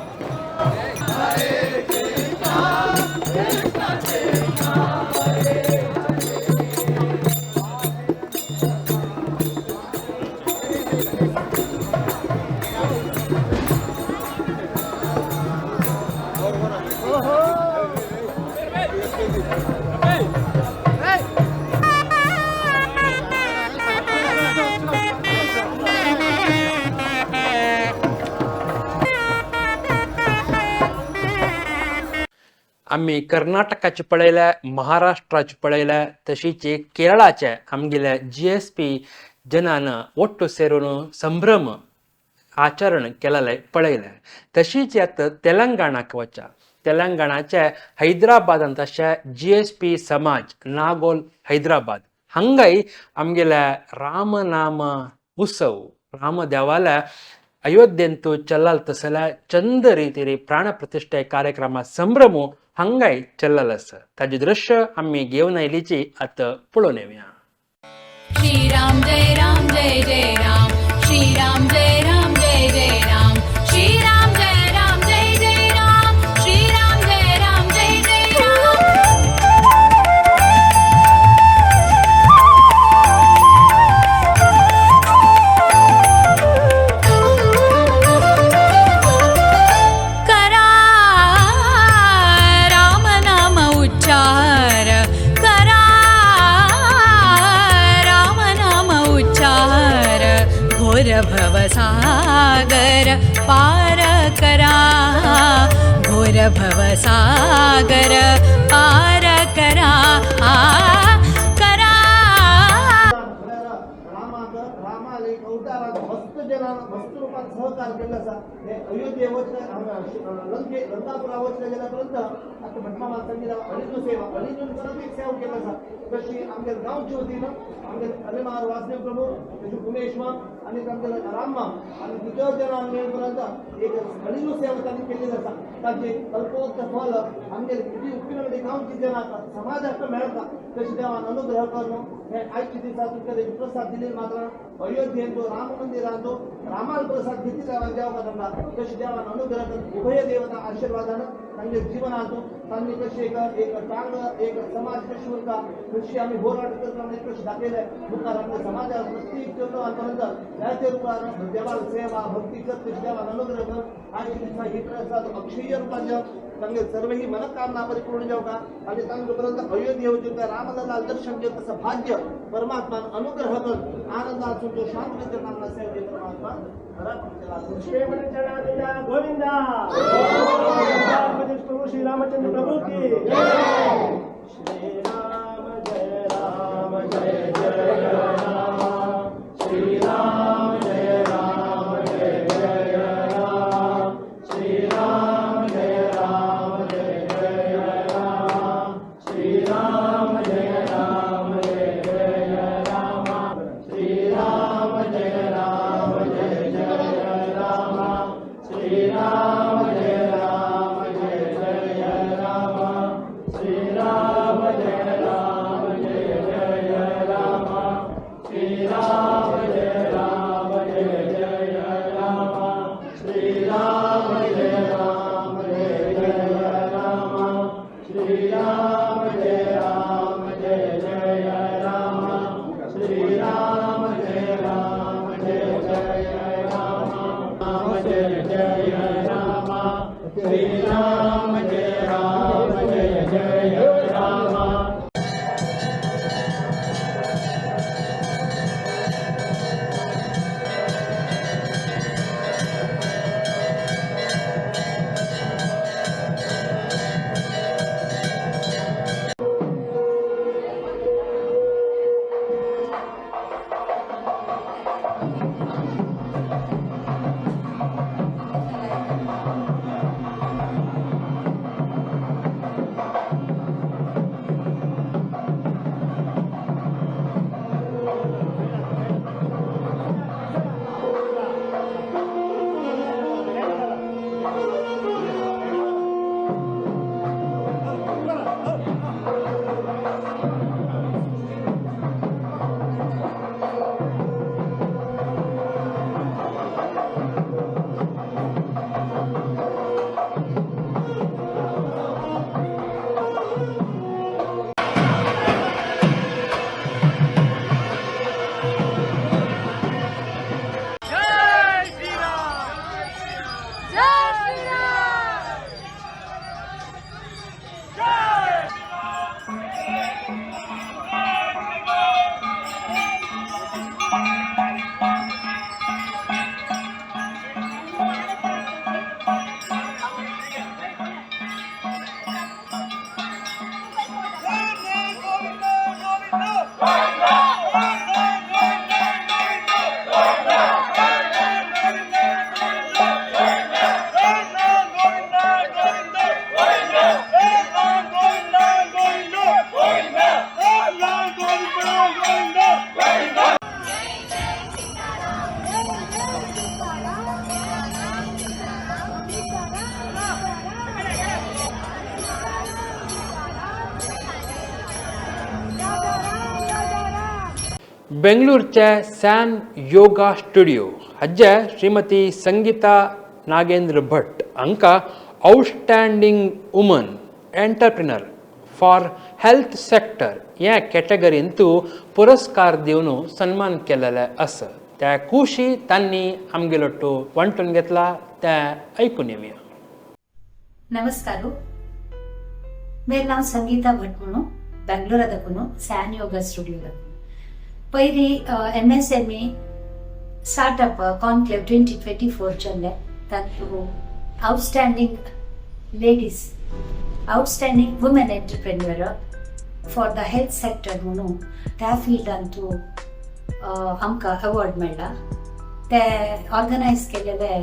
आमी कर्नाटकाचे पळयले, महाराष्ट्राचे पळयले, तशीच केरळाचे आमगेले GSP जनान ಒಟ್ಟು ಸೇರೋನು संभ्रम आचरण केलेले पळयले. तशीच आतां तेलंगणाक वचा. तेलंगणाचे हैदराबादांत अशे GSP समाज नागोल हैदराबाद हांगाय आमगेले रामनाम उत्सव रामदेवाल्या अयोध्येंतू चल्लाल तसल्या चंद रितीरी प्राणप्रतिष्ठे कार्यक्रमा संभ्रम हांगाय चल्लाल आसा. ताजें दृश्य आमी घेवन आयलीची आतां पळोवन येवया. श्री राम जय राम जय जय राम, श्री राम जय राम जय जय राम, श्री राम जय राम जय जय राम, श्री राम जय राम जय जय राम. करा राम नाम उच्चार, करा राम नाम उच्चार, घोर भवसागर पार करा, घोर भवसागर पार करा, करा. रामाक रामाले अवताराक मस्त जनान मस्त रूपात सहकार केल्लो आसा. हे अयोध्ये वचले, लंके लंकापुरा वचले गेल्या पर्यंत आतां भटमा माणसांनी अडीच सेवा अडीच परत एक सेवा केल्लो आसा. तशी आमगे गांवचे वतीन आमगे अलिमार वासदेव प्रभू, तशी उमेश माम आनी आमगे राम माम आनी दुसऱ्या जनान मेळपर्यंत एक अडीच सेवा तांणी केल्ली आसा. तांचे कल्पोक्त फल आमगे उप्पिनगडी गांवची जनाक समाजाक मेळटा. तशी देवान अनुग्रह करून हे आयच्या दिसा तुमकां प्रसाद दिले मात्र अयोध्येंत राम मंदिरांत रामाल प्रसाद घेतली देव तांकां. तशी देवान अनुग्रह करून उभय देवता आशीर्वादान तांचे जीवनांत तांणी कशी एक एक चांगलं एक समाज कशी उरता कशी आमी होराट करता कशी दाखयले मुखार आपल्या समाजात प्रत्येक चेडवांपर्यंत जायते रुपान देवाल सेवा भक्ती करत तशी देवान अनुग्रह करून आयच्या दिसा ही प्रसाद अक्षय रुपान तांगे सर्व ही मनकामना परिपूर्ण जावका आणि तांचे अयोध्ये वचून रामलला दर्शन घेवन तसं भाग्य परमात्मान अनुग्रह करून आनंदात तो शांत कामना सेवे परमात्मा. गोविंदा प्रभु श्री रामचंद्र प्रभु की श्री राम जय राम जय जय राम, श्री राम जय राम जय जय राम, श्री राम जय राम जय जय राम, श्री राम जय राम जय जय राम, श्री राम जय राम जय जय राम, श्री राम जय राम जय जय राम, श्री राम जय राम जय जय राम, श्री राम जय राम जय जय राम, श्री राम जय राम जय जय राम, श्री राम जय राम जय जय राम, श्री राम जय राम जय जय राम, राम जय जय राम, श्री राम जय राम जय जय राम. बेंगलुरूचे सॅन योगा स्टुडियो हाजे श्रीमती संगीता नागेंद्र भट हांकां outstanding woman entrepreneur for health sector ह्या कॅटेगरींतू पुरस्कार दिवन सन्मान केलेले आसा. त्या खुशी तांणी आमगेलो टो वांटून घेतला तें आयकून येवया. नमस्कार, मेरा नाम संगीता भट म्हणून बेंगलोरा दाखून सॅन योगा स्टुडिओ दाखून. पयली MSME startup conclave 2024 चल्ले, तातूंत outstanding ladies, outstanding women entrepreneur for the health sector म्हणून त्या फिल्डांतू आमकां अवॉर्ड मेळ्ळा. ते ऑर्गनायज केलेले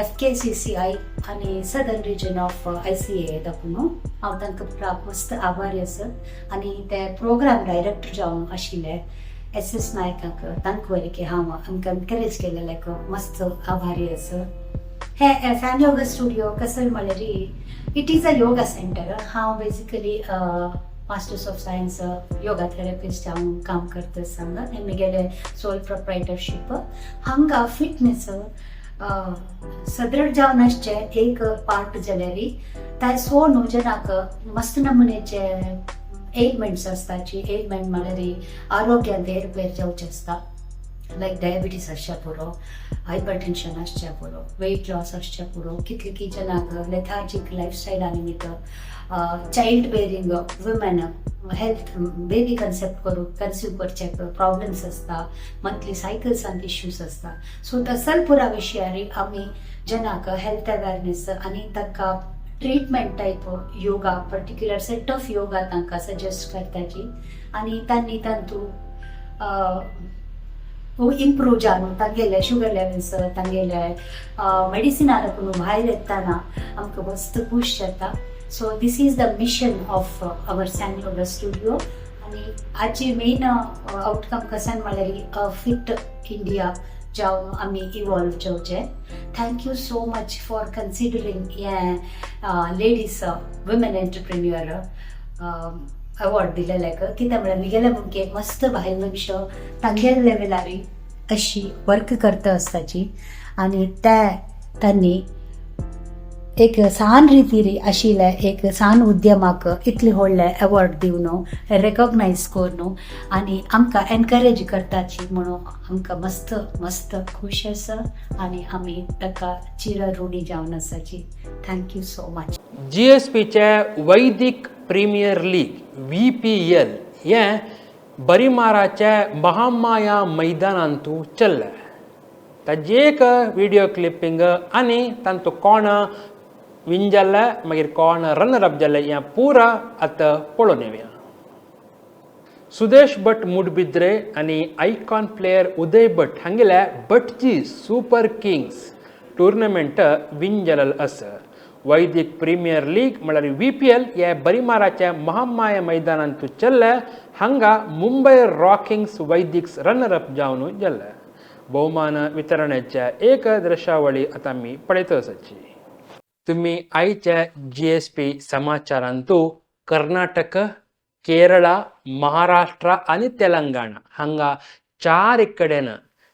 FKCCI आनी southern region of ICA दाखोवन हांव तांकां पुरा मस्त आभारी आसा. आनी ते प्रोग्राम डायरेक्टर जावन आशिल्ले एस एस नायकाक, तांकां वरवीं हांव आमकां एनकरेज केलेल्याक मस्त आभारी आसा. हे फॅन योगा स्टुडिओ कसं म्हणल्यार it is a yoga center. हांव basically masters of science yoga therapist हांव काम करता हांगा. हें म्हगेलें सोल प्रोप्रायटरशीप. हांगा फिटनेस सदृढ जावन आसचें एक पार्ट जाल्यार ताय सोडून जनाक मस्त नमुनेचे एलमेंट्स आसताची. एलमेंट म्हळ्यार आरोग्यांत हेरफेर जावचें आसता, लायक डायबिटीस आसच्या पुरो, हायपर टेन्शन आसच्या पुरो, वेट लॉस आसच्या पुरो. कितले की जनाक लेथार्जीक लायफस्टायला निमित्त, child bearing women health, baby concept करूं कन्सीव करचे प्रॉब्लम्स आसता, मंथली सायकल्सान इश्यूज आसता. सो तसल पुरा विशयार आमी जनाक हेल्थ अवेरनेस आनी तांकां treatment type yoga, particular set of yoga तांकां सजेस्ट करताची आनी तांणी तांतू इम्प्रूव जावन तांगेले शुगर लेवल्स, तांगेले मेडिसिना लागून भायर येतना आमकां मस्त खूश जाता. So this is the mission of our San Yoga Studio. आनी हाची मेन आउटकम कशें म्हणल्यार फिट इंडिया जावन आमी इवॉल्व जावचे. Thank you so much for considering हें लेडीज वुमेन एंटरप्रेन्युअर अवॉर्ड दिलेलें. कित्याक म्हळ्यार म्हगेले मुखे मस्त बायल मनशां तांगेले लेवलार अशी वर्क करता आसताची आनी ते तांणी एक सान रितीर आशिल्ले एक सान उद्यमाक इतले व्हडले अवॉर्ड दिवन रेकॉग्नायज करून आनी आमकां एनकरेज करताची म्हणून आमकां मस्त मस्त खूश आसा आनी आमी ताका चिरऋणी जावन आसाची. Thank you so much. जीएसपीचे वैदिक प्रीमियर लीग VPL हें बरीमाराचे महामाया मैदानांतू चल्लें. ताजी एक विडियो क्लिपिंग आनी तांतू कोण विन जाल्ले, मागीर कोण रनर अप जाल्ले हें पुरा आतां पळोवन येवया. सुदेश भट मुडबिद्रे आनी आयकॉन प्लेयर उदय भट हांगेले भटजी सुपर किंग्स टुर्नामेंट विन जालेलो आसा. वैदिक प्रीमियर लीग म्हळ्यार VPL हे बरीमाराच्या महामाया मैदानांत चल्ले. हांगा मुंबय रॉकिंग्स वैदिक्स रनर अप जावन जाल्ले. भोवमान वितरणाच्या एक दृश्यावळी आतां आमी पळयत आसाची. तुमी आयच्या GSP समाचारांतू कर्नाटक, केरळा, महाराष्ट्र आनी तेलंगणा हांगा चार कडेन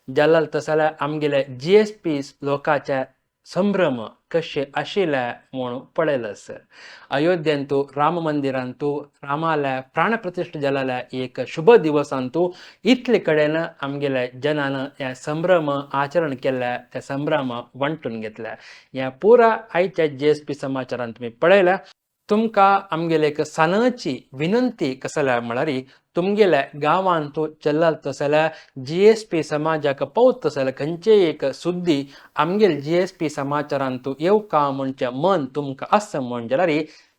जाल्ले तशें जाल्यार आमगेले GSP लोकांचे संभ्रम कशे आशिल्ले म्हूण पळयलें आसा. अयोध्येंतू राम मंदिरांतू रामाल्या प्राणप्रतिश्ठा जाल्ल्या एक शुभ दिवसांतू इतले कडेन आमगेले जनान हे संभ्रम आचरण केल्ले, ते संभ्रम वांटून घेतले. ह्या पुरा आयच्या GSP समाचारान तुमी पळयलें. तुमकां आमगेले एक सानाची विनंती कसल्या म्हळ्यार तुमगेल्या गांवांत चल्लाल तशें जाल्यार GSP समाजाक पावत तशें जाल्यार खंयचेय एक सुद्दी आमगेले GSP समाचारांत येवका म्हणचें मन तुमकां आसा म्हण जाल्यार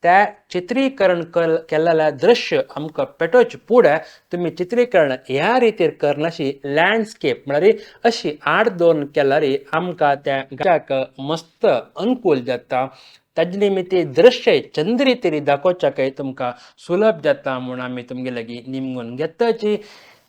त्या चित्रीकरण केल्लेलें दृश्य आमकां पेटोवचे फुडें तुमी चित्रीकरण ह्या रितीर करनाशी लँडस्केप म्हळ्यार अशी आड दोन केल्यार आमकां त्या गाच्याक मस्त अनुकूल जाता. ताजे निमित्त दृश्य चंद्री तरी दाखोवच्याकय तुमकां सुलभ जाता म्हूण आमी तुमगे लागीं निमगून घेताची.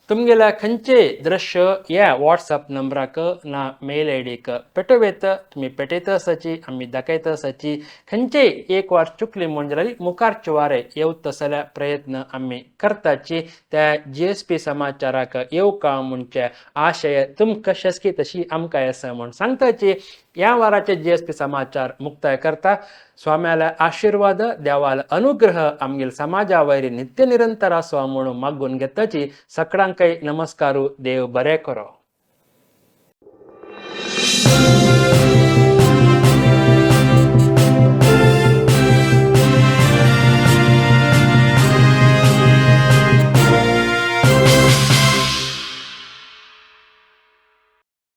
तुमगेल्या खंयचे दृश्य ह्या वॉट्सअप नंबराक ना मेल I डीक पेटोवयेत. तुमी पेटयता आसाची, आमी दाखयता आसाची. खंयचेय एक वार चुकली म्हूण जाल्यार मुखारचे वारे येवता जाल्यार प्रयत्न आमी करताची. त्या जीएसपी समाचाराक येवका म्हणचे आशय तुमकां शस्की तशी आमकां आसा म्हूण सांगताची. ह्या वाराचे जीएसपी समाचार मुक्ताय करता. स्वाम्याला आशीर्वाद, देवाल अनुग्रह आमगेल समाजा वयर नित्य निरंतर आसो म्हणून मागून घेताची. सगळ्यांकय नमस्कारू. देव बरें करो.